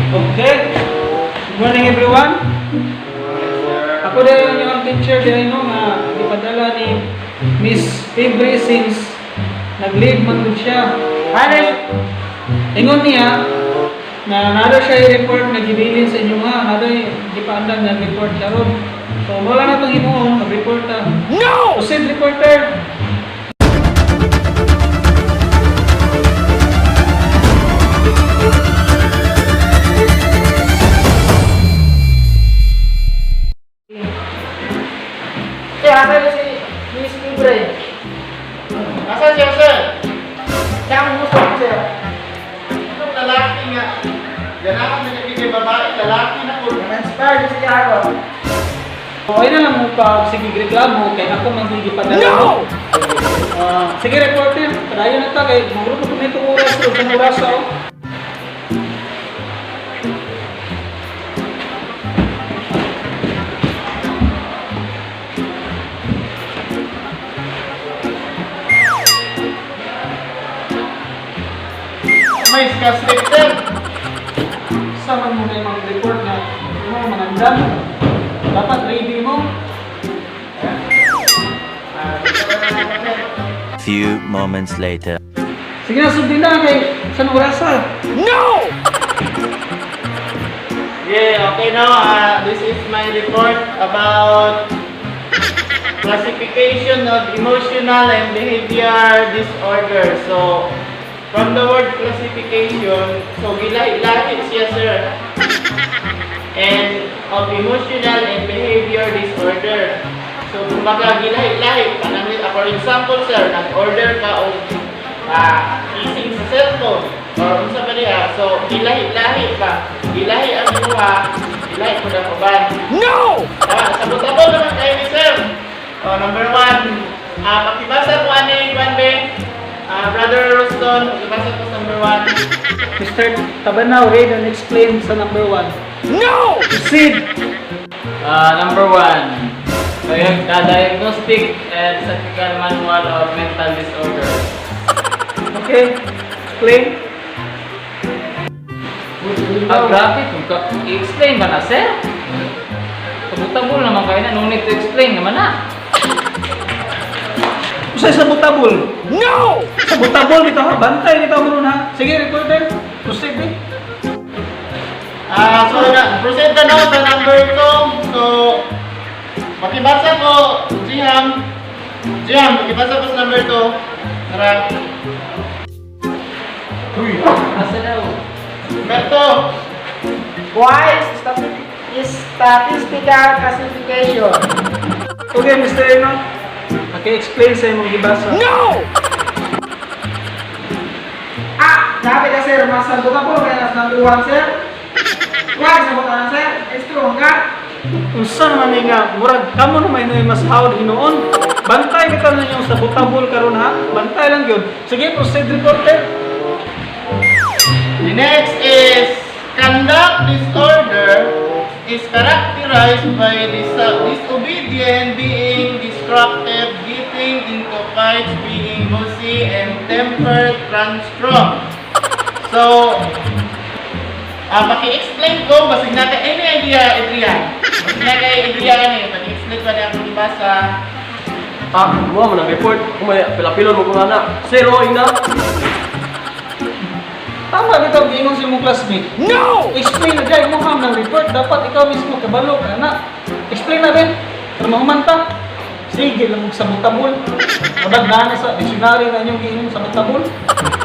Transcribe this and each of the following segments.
Okay. Good morning, everyone. Ako din yung teacher din, no, nga gipadala ni Miss Febri since nag-leave man gud siya. Hanay! Ingon niya na nado siya i-report na gibilin sa inyo nga, nado gipaandam nga report siya ron. So wala na itong himuon, mag-report ta. No! Proceed, reporter! Sir, asa na si Miss Libre? Asa siya, sir? Siya ang gusto, sir. Anong lalaki nga? Ganahan na nagiging babae, lalaki na ko. Na-inspired siya ako. Okay na lang mo pa, sige reklamo kay ako man gipadala. No! Ah, sige, reporter, padayon na ta kay mangro ko nito oras o sa oras, oh. May skaslik, sir. Sama mo na yung mga report na mo mangandam. Dapat ready mo. Few moments later. Sige na, sundin na kay sa orasa. Yeah, okay now, this is my report about classification of emotional and behavior disorder. So, from the word classification, so gilahi-lahi siya, sir. And of emotional and behavior disorder. So, kumbaga gilahi-lahi. Kanang, for example, sir, nag-order ka og casing sa cellphone or unsa ba diha. So, gilahi-lahi ba? Gilahi ang imuha, gilahi ko ng uban. No! Tama, sabot-abot naman kayo ni sir. Oh, number one, pakibasa ko ani Juan Ben. Brother Roston, pakibasa ko sa number one. Mr. Tabanaw, read and explain sa number one. No! Proceed! Number one, the Diagnostic and Statistical Manual of Mental Disorders. Okay, explain. Ah, grabe, kung ka, i-explain ba na, sir? Sabot-tabol naman kayo na, no need to explain naman na. Usay sa butabol. No! Sa butabol bitaw ha, bantay bitaw mo ha. Sige, reporter. Proceed eh. So, na, proceed na no, sa number two. So, pakibasa ko, Jiham. Jiham, pakibasa ko sa number two. Tara. Uy, asa daw? Number two. Why statistical classification? Okay, Mr. Eno. Okay, explain sa imong gibasa. No! Ah! Grabe ka, sir. Masabot ako. Kaya nas number one, sir. Why sabot na, sir? Strong ka. Unsa naman ni nga murag kamo na may mas hawd hinuon. Bantay bitaw na yung sa butabol karon ha. Bantay lang gyud. Sige, proceed, reporter. The next is conduct disorder is characterized by disobedient, being destructive, getting into fights, being bossy, and temper tantrum. So, paki-explain ko, basig na kay any idea, Adrian. Basig na kay Adrian eh, paki-explain pa niya akong ibasa. Ah, mo man ang report. Kung may pilapilon mo kung ana. Zero ina. Tama bitaw giingon sa imong classmate. No! Explain na dyan mo ng report. Dapat ikaw mismo kabalo ka na. Explain na rin. Pero mahuman ta. Sige lang sa butabol. Murag na sa dictionary na inyong giingon sa butabol.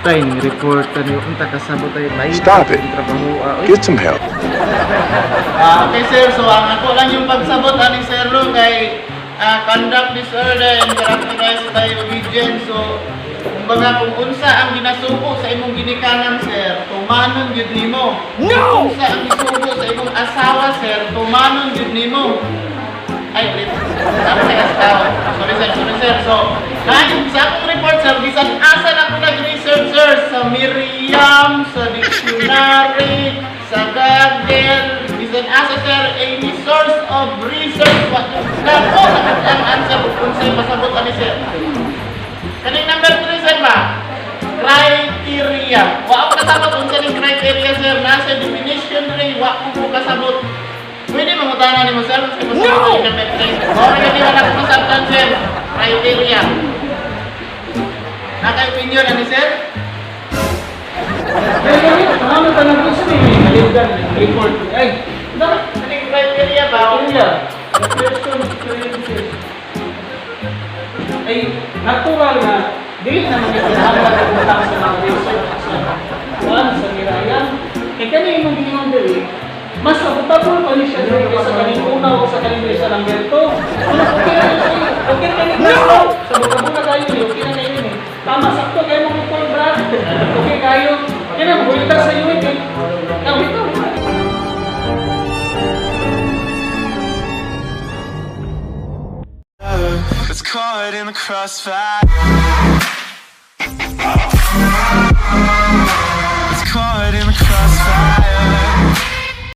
Tay, report niyo kung takasabot tayo. Stop it. Get some help. Okay sir, so ang ako lang yung pagsabot ani sir Ro kay conduct disorder and characterized by obedience. So, kumbaga kung unsa ang ginasubo sa imong ginikanan, sir, tumanon gyud nimo. No! Kung unsa ang gisubo sa imong asawa, sir, tumanon gyud nimo. Ay, ulit. Tama sa asawa. Sorry sir, sorry sir. So, naging sa akong report, sir, bisan asa na ako nag-research, sir, sa Miriam, sa dictionary, sa Google, bisan asa, sir, any source of research, what na po ang answer kung unsay pasabot ani sir. Kaning number 3, sir ba? Criteria. Wa ako kasabot. criteria, sir? Nasa definition rin, wa ko po kasabot. Pwede mangutana nimo, sir, sa no! Number 3. Mao ra gani wala ko masabtan, sir. Criteria. Naka-opinion ani, sir? Kaya gani, ano ka nang gusto ni Maligan report. Ay, dapat Kaning criteria ba? criteria. The person experiences. Ay, natural na dili na man kinahanglan og utang sa mga resort sa kuan sa Mirayan. Kay kani imong giingon diri, mas abutable pa ni siya diri kaysa kaning una o sa kaning diri sa number 2. Ano, okay na yun sa'yo. Okay na kayo no! Sa butabol na kayo, eh. Okay na kayo ni. Tama, sakto kayo mong report, brad. Okay kayo. Kaya na, mahulita sa iyo, eh. Now, ito. It's caught in the crossfire.